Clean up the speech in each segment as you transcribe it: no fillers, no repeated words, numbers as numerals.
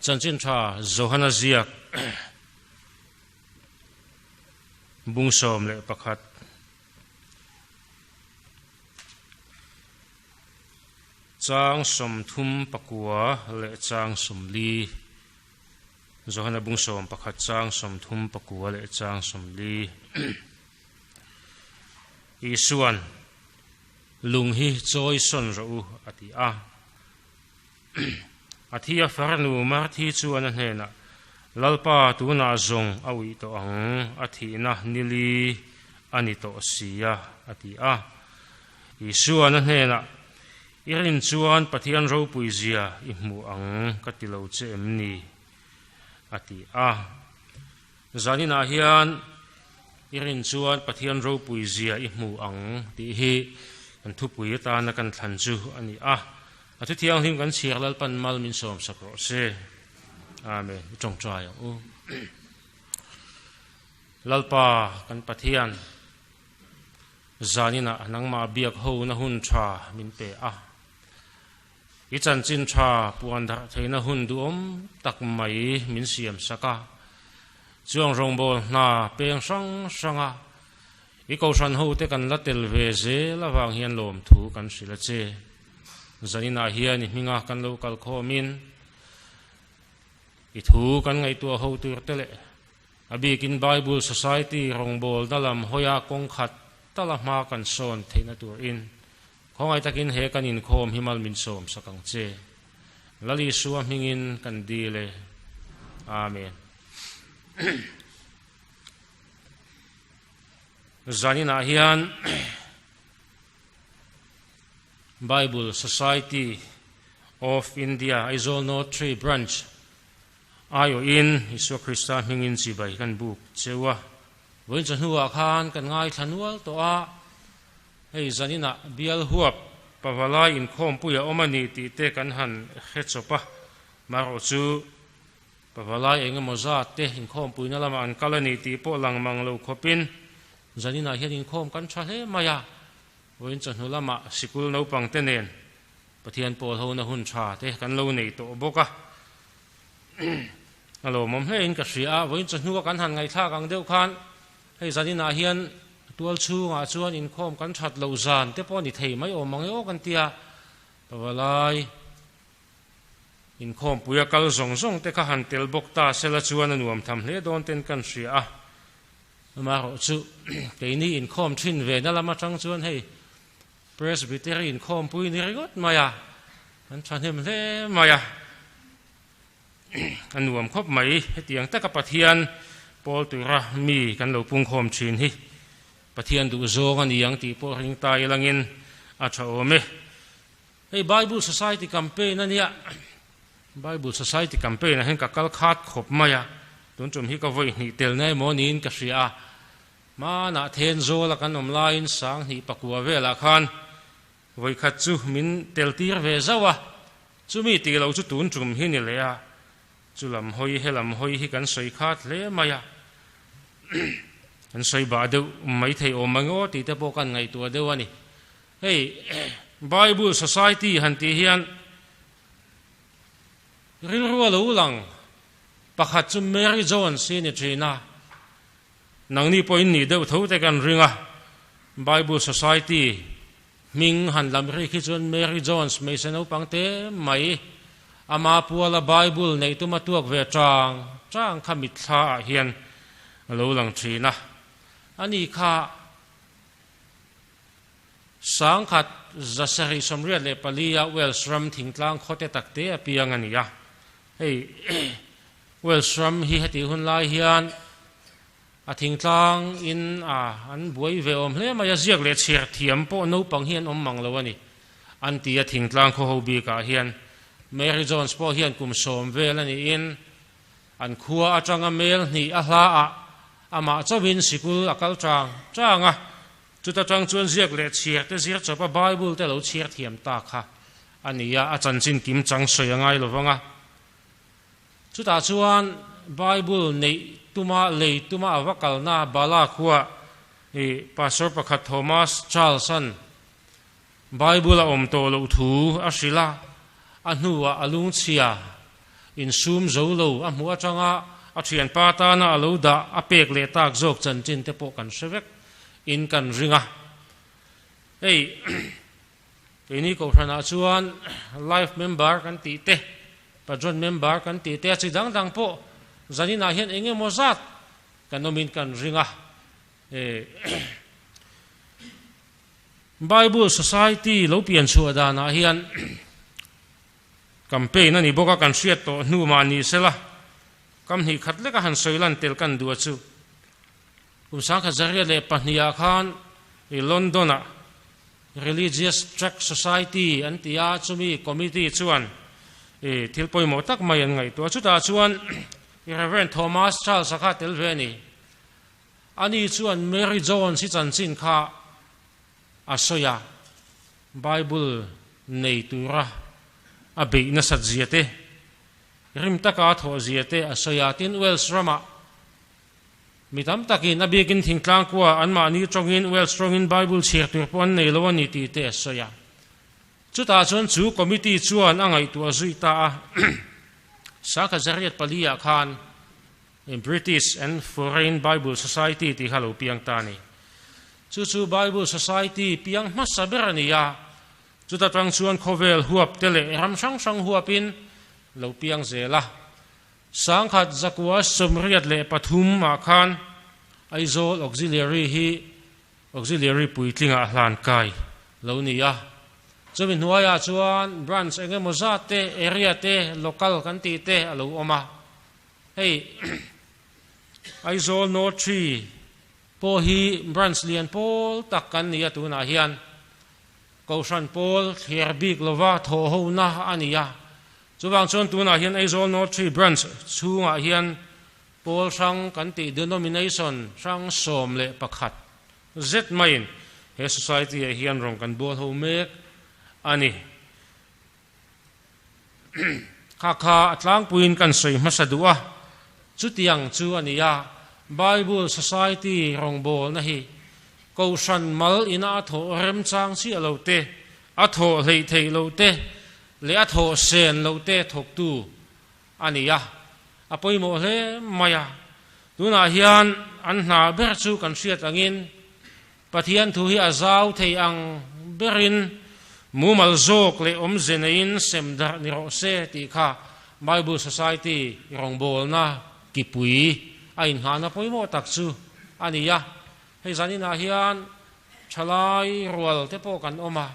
Chanchin tha Johana ziak bung 11. Chang 39 leh chang 40. Johana bung 11 chang 39 leh chang 40. Isuan lung hi chawi sawn rawh u a ti a. A thi a farnu Marthi chuan a hnenah, Lalpa, tunah zawng a uih tawh ang, a thihna nili a ni tawh si a, a ti a. Isuan a hnenah, I rin chuan Pathian ropui zia i hmuh ang ka ti lo che em ni? a ti a. Zaninah hian i rin chuan Pathian ropui zia i hmu ang tih hi kan thupui atana kan thlan chu a ni a. A thu thianghlim kan chhiar Lalpan mal min sawmsak rawh se. Amen. I tawngtai ang u. Lalpa kan Pathian zaninah nangmah biak ho na hun tha min pe a. I chanchin tha puan darh theihna hun duhawm tak mai min siam sak a. Chuang rawngbâwl hna peng hrang hranga i kohhran hote kan la tel ve zel avang hian lawmthu kan hrilh a che. Zaninah hian i hminga kan lo kal khawmin i thu kan ngaihtuah ho tur te leh a bikin Bible Society rawngbâwlna lam hawia kawng khat tala hma kan sawn theihna turin Khawngaih takin he kan inkhawm hi mal min sawm sak ang che. Lal Isua hmingin kan dil e. Amen. Zaninah hian Bible Society of India Aizawl North 3 Branch aiawhin Isua Krista hmingin chibai kan buk cheu a. Vawiin chawhnuah khan kan ngaithla nual tawh a. Hei zaninah bial huap pavalai inkhawmpui a awm a ni tih te kan han hre chawp a, marawh chu pavalai eng emaw zat te inkhawmpuina lamah an kal a ni tih pawh lang mang lo khawpin zaninah hian inkhawm kan tha hle mai a, vawiin chawhnu lamah sikul naupang te nen Pathian pawl hona hun tha te kan lo nei tawh bawk a. A lawmawm hle in ka hria a, vawiin chawhnu a kan han ngaihthlak ang deuh khan Hei zaninah hian tual chhungah chuan inkhawm kan that loh zan te pawh a ni thei mai awm ang e aw kan ti a, pavalai inkhawmpuia kal zawng zawng te kha han tel bawk ta sela chuan a nuam tham hle dawn ten kan hria a. Amaherawh chu keini inkhawm thin ve na lam atang chuan hei Presbytery inkhawmpui ni ringawt mai a, kan thahnem hle mai a. A nuam khawp mai, hetiang taka Pathian pawl tura mi kan lo pungkhawm thin hi Pathian duhzawng a ni ang tih pawh ring ta ilangin a tha awm e. Hei Bible Society campaign a nia, Bible Society campaign ah hian ka kal khat khawp mai a, tun tum hi ka vawi hnih tel na emaw niin ka hria a, hmanah Thenzawl a kan awm laiin 2009 velah khan Vawikhat chu min tel tir ve zauh a, chumi tih loh chu tun tum hi ni leh a, chu lam hawi he lam hawi hi kan sawi khat hle mai a, kan sawi bah deuh mai thei awm ang aw tih te pawh kan ngaihtuah deuh a ni. Hei Bible Society han tih hian rilru a lo lang pakhat chu Mary Jones hi a ni thin a, Nangni pawhin nih deuh tho te kan ring a, Bible Society hming han lam rik hi chuan Mary Jones hmeichhe naupang te mai ama puala Bible neih tuma tuak ve chang chang kha mitthla ah hian a lo lang thin a. Ani kha 1784 a Wales ram thingtlang khawte takte a piang a ni a. Hei Wales ram hi hetih hun lai hian a thingtlang in a an buai ve awm hle mai a, ziak leh chhiar thiam pawh naupang hi an awm mang lo a ni an ti a, thingtlang khaw ho bikah hian Mary Jones pawh hian kum 10 vel a niin an khua atanga mel hnih a hla ah amah chauhin sikul a kal chang chang a, chuta tang chuan ziak leh chhiar te zir chawp a Bible te lo chhiar thiam ta kha a ni a, a chanchin kim chang sawi a ngai lovang a. Chutah chuan Bible neih tuma lei tuma a va kalna Bala khua i Pastor pakhat Thomas Charles-a'n Bible a awm tawh loh thu a hrilh a, a hnuah a lungchhia insum zo lo a hmuh atanga a thianpa tana a lo dah a pek leh tak zawk chanchin te pawh kan hre vek in kan ring a. Hei keini kohhranah chuan life member kan tih te, patron member kan tih te a chi dang dang pawh zaninah hian eng emaw zat kan awmin kan ring a. Bible Society lo pian chhuah danah hian campaign a ni bawk a, kan hriat tawh hnu mah ni sela, kam hnih khat leka han sawi lan tel kan duh a chu. Kum 1902 ah khan i London ah Religious Tract Society an ti a, chumi committee chuan i thil pawimawh tak mai an ngaihtuah a, chutah chuan i Rev. Thomas Charles a kha tel ve a ni. Ani chuan Mary Jones hi chanchin kha a sawi a, Bible nei tura a beih nasat zia te, rim taka a thawh zia te a sawi a. Tin, Wales ramah mi tam takin, a bikin thingtlang kua anmahni tawngin Wales tawngin Bible chhiar tur pawh an nei lo a ni tih te a sawi a. Chutah chuan chu committee chuan a ngaihtuah zui ta a, Sakha zariat pali-ah khan British and Foreign Bible Society tih kha lo piang ta a ni. Chu chu Bible Society piang hmasa ber a ni a, chuta tang chuan khawvel huap te leh ram hrang hrang huapin lo piang zel a. 1983 ah khan Aizawl Auxiliary hi Auxiliary puitlingah hlan kai lo ni a. Chumi hnuaiah chuan branch eng emaw zat te, area te, local kan tih te a lo awm a. Hei Aizawl North Tree pawh hi branch lian pawl tak kan ni a tunah hian Kohhran pawl thler bik lova thawh hona a ni a. Chuvang chuan tunah hian Aizawl North Tree branch chhungah hian pawl hrang kan tih denomination hrang 11 zet maiin he society ah hian rawn kan bual ho mek a ni. Kha kha a tlangpuiin kan sawi hmasa duh a, chutiang chu a ni a, Bible Society rawngbawlna hi Kohhran mal ina a thawh remchang chiah lo te, a thawh hleih theih loh te leh a thawh sen loh te thawktu a ni a, a pawimawh hle mai a. Tunah hian an hna ber chu kan hriat angin Pathian thu hi a zau thei ang berin mumal zawk leh awmze neiin sem darh ni rawh se tih kha Bible Society rawngbawlna kipui a inngahna pawimawh tak chu a ni a. Hei zaninah hian thalai rual te pawh kan awm a,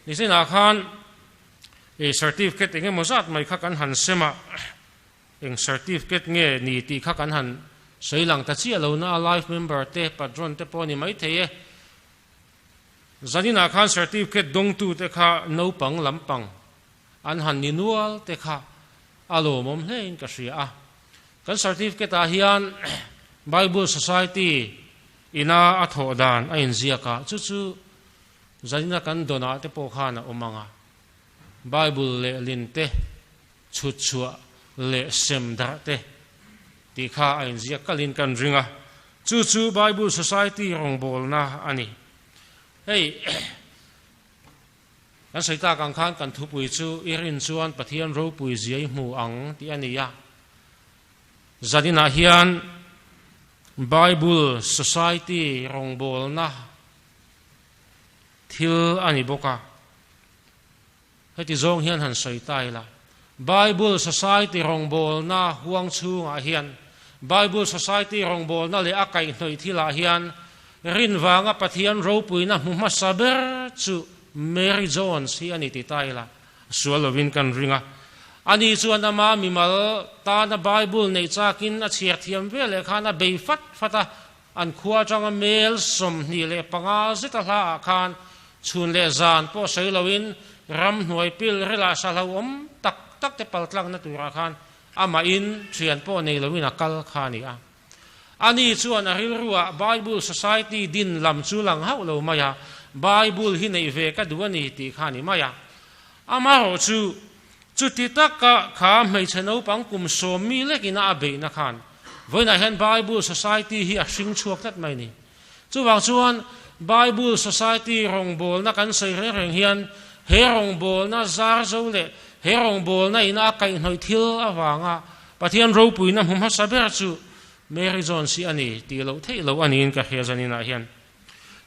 nizinah khan certificate eng emaw zat mai kha kan han sem a, Eng certificate nge ni tih kha kan han sawi lang ta chiah lo na a, life member te, patron te pawh a ni maithei e. Zaninah khan certificate dawngtu te kha naupang lampang an han ni nual te kha a lawmawm hlein ka hria a. Kan certificate ah hian Bible Society ina a thawh dan a inziak a, chu chu zanina kan dawnah te pawh khan a awm ang a. Bible lehlin te chhut chhuah leh sem darh te tih kha a inziak kalin kan ring a, chu chu Bible Society rawngbawlna a ni. Hei kan sawi tak ang khan kan thupui chu i rin chuan Pathian ropui zia i hmu ang tih a ni a. Zaninah hian Bible Society rawngbawlna thil a ni bawk a. Heti zawng hian han sawi ta ila, Bible Society rawngbawlna huang chhungah hian, Bible Society rawngbawlna leh a kaihhnawih thilah hian rin vanga Pathian ropuina hmu hmasa ber chu Mary Jones hi a ni ti ta ila, sual lovin kan ring a. Ani chuan ama mimal tana Bible neih chakin a chhiar thiam ve leh khan a bei fat fat a, An khua atanga mel 25 zeta hlaah khan chhun leh zan pawh sawi loin ramhnuai pil rilah sahlauhawm tak tak te paltlakna turah khan amahin thian pawh nei loin a kal kha a ni a. Ani chuan a rilruah Bible Society din lam chu lang hauh lo mai a, Bible hi neih ve ka duh a ni tih kha a ni mai a. Amaherawh chu chuti taka kha hmeichhe naupang kum 10 mi lekin a a beihna khan Vawiinah hian Bible Society hi a hring chhuak tlat mai a ni. Chuvang chuan Bible Society rawngbawlna kan sawi reng reng hian he rawngbawlna zar zo leh He rawngbawlna ina a kaihhnawih thil avanga Pathian ropuina hmu hmasa ber chu Mary Jones hi a ni tih loh theih loh a niin ka hria zaninah hian.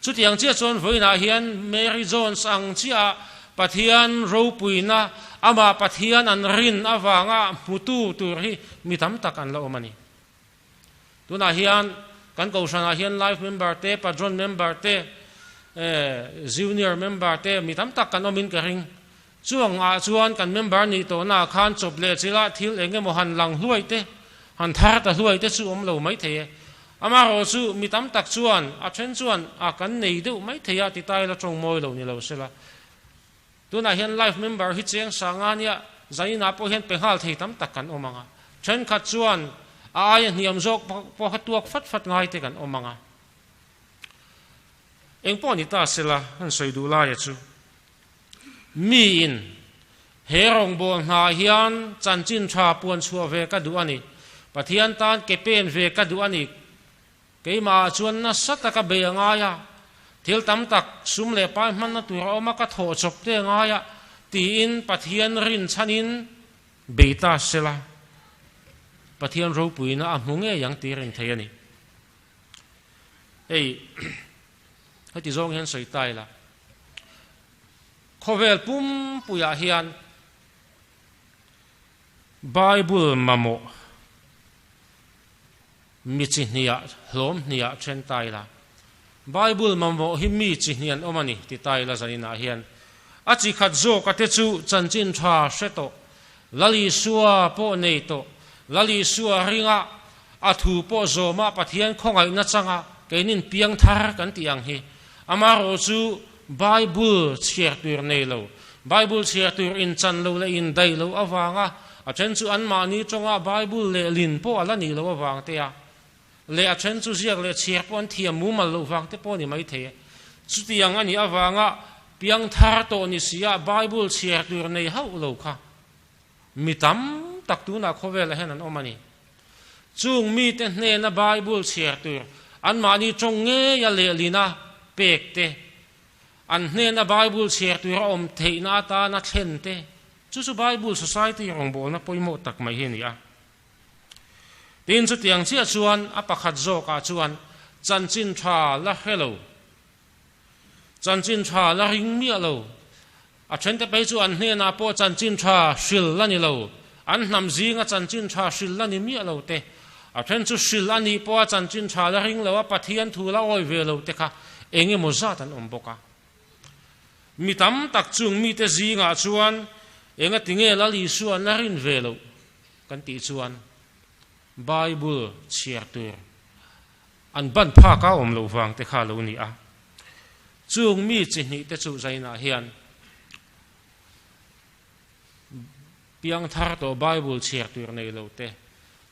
Chutiang chiah chuan vawiinah hian Mary Jones ang chiah Pathian ropuina amah Pathian an rin avanga hmutu tur hi mi tam tak an la awm a ni. Tunah hian kan kohhranah hian life member te, patron member te, junior member te mi tam tak kan awmin ka ring. Chuang ah chuan kan member nih tawhnaah khan chawp leh chila thil eng emaw han lang hluai te, han thar ta hluai te chu awm lo mai thei e. Amaherawh chu mi tam tak chuan a then chuan a kan nei deuh mai thei a ti ta ila tawng mawi lo ni lo sela. Tunah hian life member hi cheng sanga nia zainah pawh hian pe nghal thei tam tak kan awm ang a, thenkhat chuan a aia hniam zawk pawha tuak fat fat ngai te kan awm ang a. Eng pawh ni ta sela han sawi duh laia chu miin he rawngbâwl hna hian chanchin tha puan chhuah ve ka duh a ni, Pathian tan ke pen ve ka duh a ni, Keimahah chuan nasa taka bei a ngai a, thil tam tak sum leh pai hmanna tur a awm a, ka thawh chawp te a ngai a, tiin Pathian rinchhanin bei ta sela, Pathian ropuina a hmu ngei ang tih rin thei a ni. Hei, heti zawng hian sawi ta ila, khawvel pumpuiah hian Bible mamawh, Mi chi hniah, hlawm hniah then ta ila. Bible mamawh hi mi chi hnih an awm a ni, ti ta ila zaninah hian. A chi khat zawka te chu chanchin tha hre tawh, Lal Isua pawh nei tawh, Lal Isua ringa a thu pawh zawma Pathian khawngaihna changa keinin piang thar kan tih ang hi. Amaherawh chu Bible chhiar tur nei lo, Bible chhiar tur inchan lo leh indaih lo avanga a then chu anmahni tawnga Bible lehlin pawh a la nih loh avang te a, leh a then chu ziak leh chhiar pawh an thiam mumal loh vang te pawh a ni maithei e. Chutiang a nih avanga piangthar tawh ni si a Bible chhiar tur nei hauh lo kha mi tam tak tunah khawvelah hian an awm a ni. Chung mite hnena Bible chhiar tur anmahni tawng ngeia lehlina pek te, an hnena Bible chhiar tur a awm theihna atana thlen te, chu chu Bible Society rawngbawlna pawimawh tak mai hi a ni a. Tin, chutiang chiah chuan a pakhat zawkah chuan chanchin tha la hre lo, chanchin tha la ring miah lo, A thente phei chu an hnenah pawh chanchin tha hril la ni lo, an hnam zinga chanchin tha hril la ni miah lo te, a then chu hril a nih pawha chanchin tha la ring lo a Pathian thu la awi ve lo te kha eng emaw zat an awm bawk a. Mi tam tak chung mite zingah chuan enga tinge Lal Isua an la rin ve loh kan tih chuan Bible chhiar tur an ban phak a awm loh vang te kha a lo ni a. Chung mi chi hnih te chu zainah hian piangthar tawh Bible chhiar tur nei lo te,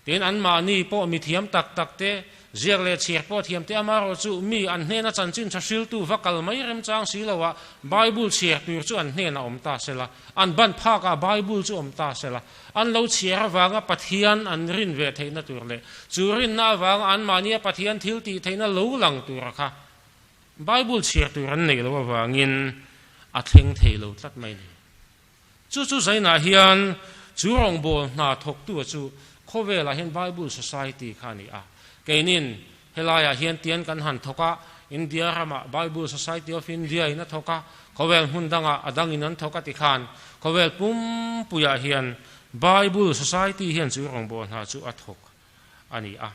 tin anmahni pawh mi thiam tak tak te, ziak leh chhiar pawh thiam te amaherawh chu mi an hnena chanchin tha hriltu va kal mai remchang si lo ah Bible chhiar tur chu an hnenah awm ta sela, an ban phakah Bible chu awm ta sela, an lo chhiar avanga Pathian an rin ve theihna tur leh chu rinna avanga anmahnia Pathian thil tih theihna lo lang tura kha Bible chhiar tur an neih loh avangin a thleng thei lo tlat mai a ni. Chu chu zainah hian chu rawngbâwl hna thawktu chu khawvelah hian Bible Society kha a ni a. Keinin helaiah hian tian kan han thawk a, India ramah Bible Society of India in a thawk a, khawvel hmun dangah a dangin an thawk a ti khan khawvel pumpuiah hian Bible Society hian chu rawngbâwl hna chu a thawk a ni a.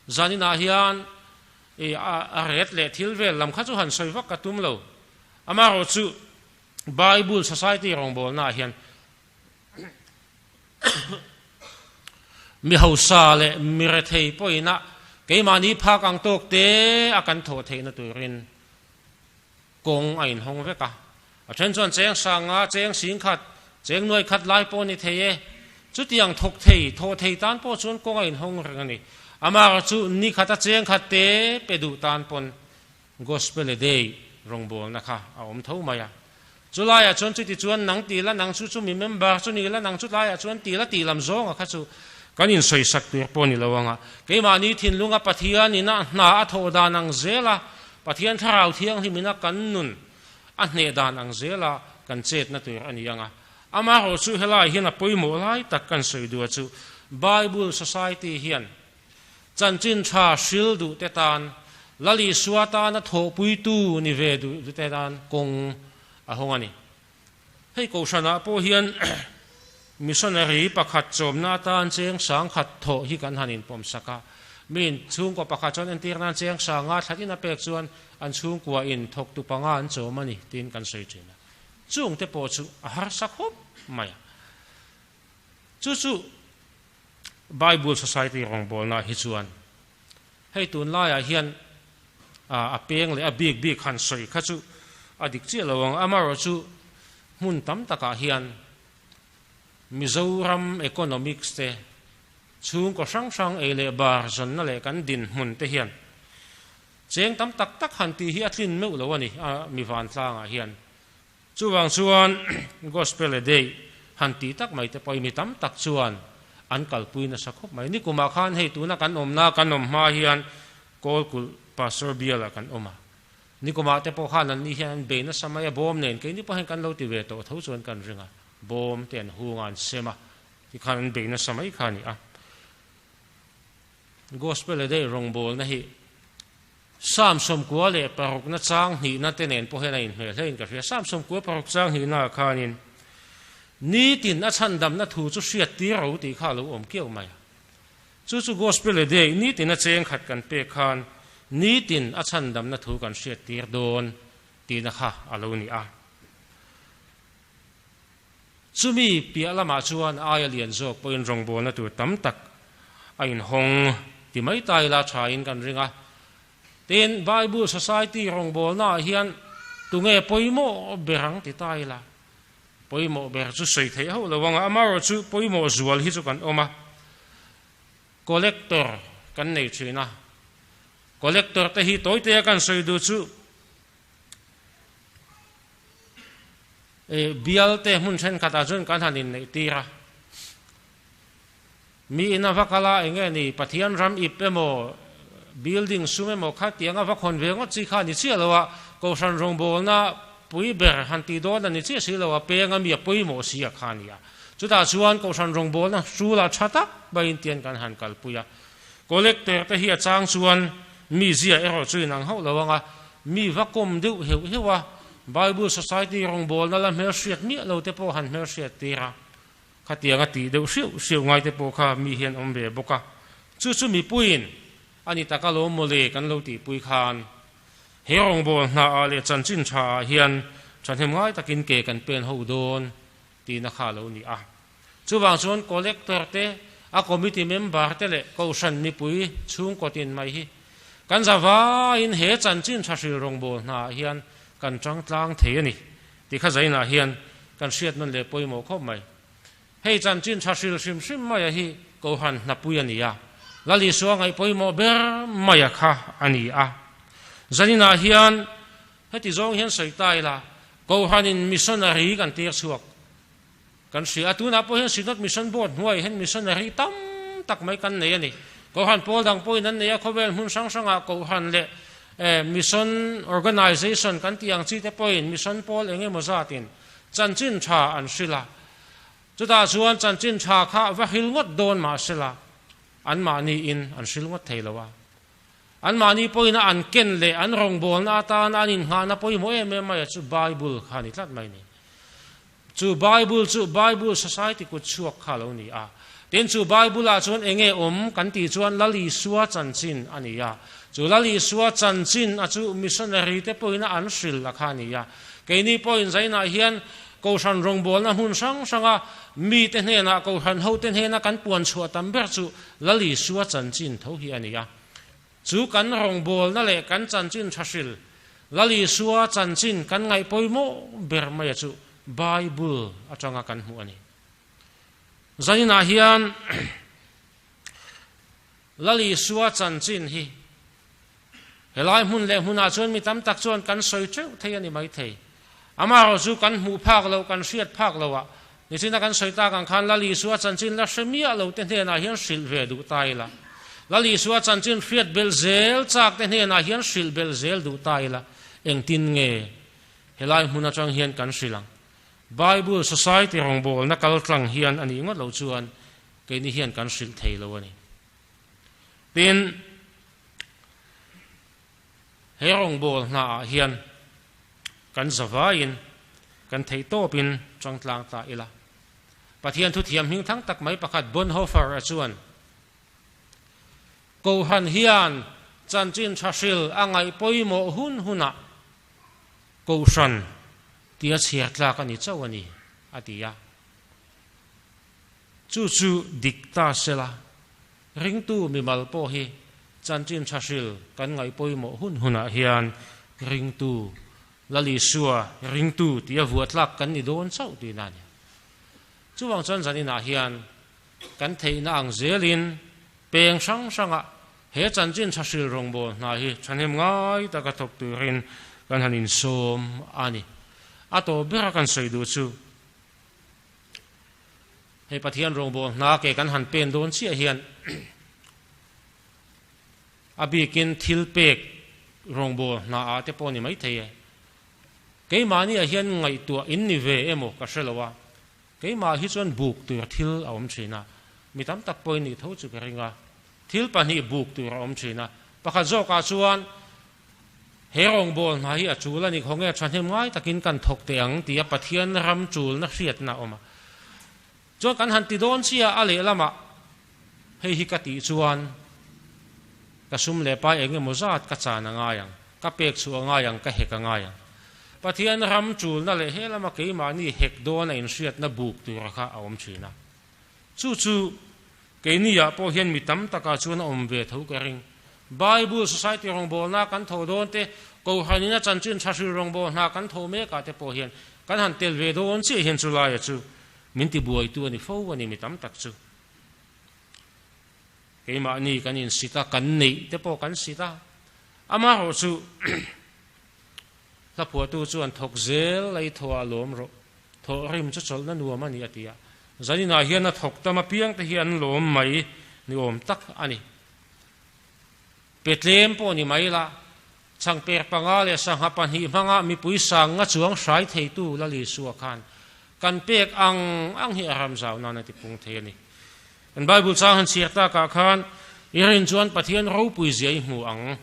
Zaninah hian i a ret leh thil vel lam kha chu han sawi vak ka tum lo. Amaherawh chu Bible Society rawngbawlnaah hian mi hausa leh mi rethei pawhin a keimahni phak ang tawk te a kan thawh theihna turin kawng a inhawng vek a. A then chuan cheng sanga, cheng sing khat, cheng nuai khat lai pawh a ni thei e. Chutiang thawk thei, thawh thei tan pawh chuan kawng a inhawng reng a ni. Amaherawh chu ni khata cheng khat te pe duh tan pawn Gospel a Day rawngbawlna kha a awm tho mai a. Chulaiah chuan chuti chuan nang ti la, nang chu chu mi member chu ni la, nang chu tlaiah chuan ti la tih lam zawnga kha chu kan insawisak tur pawh a ni lo ang a. Keimahni thinlunga Pathianin a hna a thawh dan ang zela Pathian Thlarau Thianghlimina kan nun a hneh dan ang zela kan chetna tur a ni ang a. Amaherawhchu helai hian a pawimawh lai tak kan sawi duh a chu Bible Society hian chanchin tha hril duh te tan, Lal Isua tana thawhpuitu ni ve duh te tan kawng a hawng a ni. Hei Kohhranah pawh hian missionary pakhat chawmna atan cheng sangkhat thawh hi kan han inpawmsak a. Miin chhungkaw pakhat chuan entir nan cheng sanga thlatin a pek chuan an chhungkua in thawktu panga an chawm a ni tiin kan sawi thin a. Chungte pawh chu a harsa khawp mai a. Chu chu Bible Society rawngbawlnaah hi chuan hei tunlaiah hian a peng leh a bik bik han sawi kha chu a dik chiah lo ang. Amaherawhchu hmun tam takah hian Mizoram economics te, chhungkaw hrang hrang ei leh bar zawnna leh kan dinhmun te hian cheng tam tak tak han tih hi a tlin meuh lo a ni a mi vantlangah hian. Chuvang chuan Gospel a Day han tih tak mai te pawhin mi tam tak chuan an kalpui nasa khawp mai. Nikumah khan hei tuna kan awmna kan awm hma hian Kawlkulh Pastor Bialah kan awm a. Nikumah te pawh khan anni hian an bei nasa mai a, bawm nen keini pawh hian kan lo ti ve tawh tho chuan kan ring a, bawm te an hung a, an sem a, tikhan an bei nasa mai kha a ni a. Gospel a Day rawngbawlna hi Psalm 96 na chang hnihna te nen pawh hian a inhmel hlein ka hria. Psalm 96 chang hnihnaah khanin nitin a chhandamna thu chu hriat tir ro tih kha a lo awm kiau mai a. Chu chu Gospel a Day nitin a cheng khat kan pek khan nitin a chhandamna thu kan hriat tir dawn tihna kha a lo ni a. Chumi piah lamah chuan aia lian zawk pawhin rawngbawlna tur tam tak a inhawng ti mai ta ila thain kan ring a. Tin, Bible Society rawngbawlnaah hian tunge pawimawh ber ang ti ta ila, pawimawh ber chu sawi theih hauh lo ang a, amaherawhchu pawimawh zual hi chu kan awm a. Collector kan nei thin a, collector te hi tawitea kan sawi duh chu, Bial te hmun thenkhatah chuan kan han inneih tir a, mi in a va kal a, eng nge ni Pathian ram ip emaw building sum emaw kha tiang a va khawn ve ngawt chi kha a ni chiah lo a, Kohhran rawngbawlna pui ber han tih dawn a ni chiah si lo a, peng a mi a pawimawh si a kha a ni a. Chutah chuan Kohhran rawngbawlna hrulah tha tak maiin tian kan han kalpui a. Collector te hi a chang chuan mi zia erawh chu inang hauh lo ang a, Mi va kawm deuh heuh heuh a, Bible Society rawngbawlna la hmelhriat miah lo te pawh han hmelhriat tir a, khatianga tih deuh hriauh hriauh ngai te pawh kha mi hian awm ve bawk a. Chu chu mipuiin a ni tak alawm mawle kan lo tihpui khan he rawngbâwl hnaah leh chanchin thaah hian thahnem ngai takin ke kan pen ho dawn tihna kha a lo ni a. Chuvang chuan Collector te, a committee member te leh Kohhran mipui chhungkaw tin mai hi kan zavaiin he chanchin tha hril rawngbâwl hnaah hian kan tang tlang thei a ni tih kha zainah hian kan hriat nawn leh pawimawh khawp mai. Hei chanchin tha hril hrim hrim maia hi Kohhran hnapui a ni a, Lal Isua ngaih pawimawh ber maia kha a ni a. Zaninah hian heti zawng hian sawi ta ila, Kohhranin missionary kan tir chhuak Kan hria a, tunah pawh hian Synod Mission Board hnuaiah hian missionary tam tak mai kan nei a ni. Kohhran pawl dang pawhin an nei a, khawvel hmun hrang hrangah Kohhran leh Mission Organization kan tih ang chi te pawhin mission pawl eng emaw zatin chanchin tha an hrilh a. Chutah chuan chanchin tha kha va hril ngawt dawn mahsela anmahniin an hril ngawt thei lo a. Anmahni pawhin an ken leh an rawngbawlna atana an innghahna pawimawh em em mai a chu Bible kha a ni tlat mai a ni. Chu Bible chu Bible Society kut chhuak kha a lo ni a. Tin, chu Bible-ah chuan eng nge awm kan tih chuan Lal Isua chanchin a ni a. Chu Lal Isua chanchin a chu missionary te pawhin an hrilh a kha a ni a. Keini pawhin zainah hian Kohhran rawngbawlna hmun hrang hranga mite hnenah, Kohhran hote hnena kan puan chhuah tam ber chu Lal Isua chanchin tho hi a ni a. Chu kan rawngbawlna leh kan chanchin tha hril, Lal Isua chanchin kan ngaih pawimawh ber maia chu Bible atanga kan hmuh a ni. Zaninah hian Lal Isua chanchin hi helai hmun leh hmunah chuan mi tam tak chuan kan sawi teuh thei a ni maithei. Amaherawhchu kan hmuh phak loh, kan hriat phak loh ah Nichina kan sawi tak ang khan Lal Isua chanchin la hre miah lo te hnenah hian hrilh ve duh ta ila. Lal Isua chanchin hriat belh zel chak te hnenah hian hrilh belh zel duh ta ila. Engtin nge helai hmun atang hian kan hrilh ang? Bible Society rawngbawlna kal tlang hian a nih ngawt loh chuan keini hian kan hrilh thei lo a ni. Tin, he rawngbâwl hnaah hian kan zavaiin kan theih tawpin ṭangtlâng ta ila. Pathian thuthiam hmingthang tak mai pakhat Bonhoeffer-a chuan, Kohhran hian chanchin ṭha hril a ngaih pawimawh hun hunah Kohhran tia chhiar tlak a ni chauh a ni, a ti a. Chu chu dik ta sela, ringtu mimal pawh hi chanchin tha hril kan ngaih pawimawh hun hunah hian ringtu Lal Isua ringtu tia vuah tlak kan ni dawn chauh tihna a ni. Chuvang chuan zaninah hian kan theihna ang zelin peng hrang hrangah he chanchin tha hril rawngbâwl hna hi thahnem ngai taka thawk turin kan han insawm a ni. A tawp bera kan sawi duh chu Hei Pathian rawngbâwl hna ke kan han pen dawn chiah hian a bikin thil pek rawngbâwl hna ah te pawh ni maithei e. Keimahni ah hian ngaihtuah in ni ve emaw ka hre lo a, keimah hi chuan buk tur thil a awm thin a, mi tam tak pawhin nih tho chu ka ring a, thil pahnih buk tur a awm thin a, pakhat zawkah chuan He rawngbâwl hna hi a chûl a ni khaw nge thahnem ngai takin kan thawk teh ang tia Pathian ram chûlna hriatna a awm a. Chuan kan han ti dawn chiah a lehlamah hei hi ka tih chuan ka sum leh pai eng emaw zat ka chan a ngai ang, ka pek chhuah a ngai ang, ka hek a ngai ang. Pathian ram chûlna leh he lama keimahni hek dawn a inhriatna buk tura kha a awm thin a. Chu chu keiniah pawh hian mi tam takah chuan a awm ve tho ka ring. Bible Society rawngbawlna kan tho dawn te, Kohhranin a chanchin tha hril rawngbawlna hna kan tho mekah te pawh hian kan han tel ve dawn chiah hian chu laia chu min tibuaitu a ni fo a ni mi tam tak chu. Keimahni kan insit a, kan neih te pawh kan sit a, amaherawhchu Hlaphuahtu chuan thawk zel lei thawh ah lawm rawh, thawh rim chu chawlhna nuam a ni a ti a. Zaninah hian a thawk tam apiang te hi an lawm mai ni awm tak a ni. Pe tlem pawh ni mai la, changper panga leh sangha pahnih hmanga mipui sang nga chuang hrai theitu Lal Isua khan kan pek ang ang hi a ram zau nan a ti pung thei a ni. Kan Bible chang han chhiar takah khan i rin chuan Pathian ropui zia i hmu ang.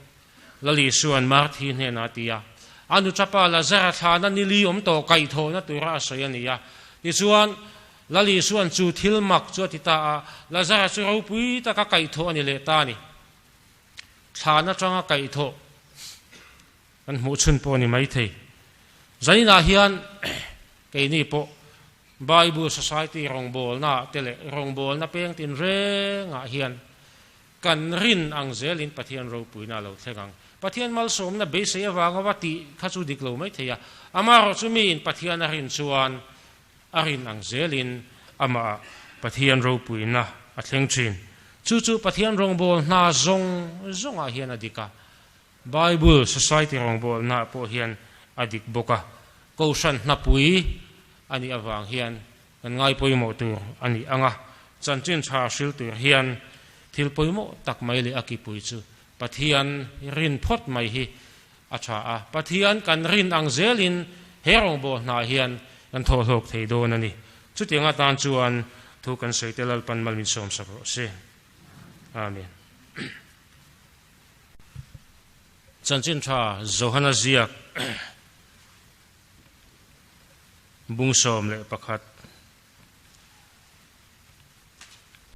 Lal Isua'n Marthi hnenah a ti a, A nu tapa Lazara thlana nili awm tawh kaihthawhna tura a sawi a ni a. Tichuan, Lal Isua'n chu thil mak chu a ti ta a, Lazara chu ropui taka kaihthawh a ni leh ta a ni. Thlan atanga kaihthawh kan hmuh chhun pawh a ni maithei. Zaninah hian keini pawh Bible Society rawngbawlnaah te leh rawngbawlna peng tinrengah hian Kan rin ang zelin Pathian ropuina a lo thleng ang. Pathian malsawmna beisei avanga va tih kha chu dik lo mai thei a, amaherawhchu miin Pathian a rin chuan a rin ang zelin amah Pathian ropuina a thleng thin. Chu chu Pathian rawngbâwl hna zawng zawngah hian a dik a, Bible Society rawngbâwlnaah pawh hian a dik bawk a, Kohhran hnapui a nih avang hian Kan ngai pawimawh tur a nih ang a, chanchin tha hril tur hian thil pawimawh tak mai leh a kipui chu Pathian rin phawt mai hi a tha a, Pathian kan rin ang zelin he rawngbâwl hnah hian kan thawhhlawk thei dawn a ni. Chutiang atan chuan thu kan sawi te Lalpan mal min sawmsak rawh se. Amen. Chanchin tha Johana ziak. Bung 11.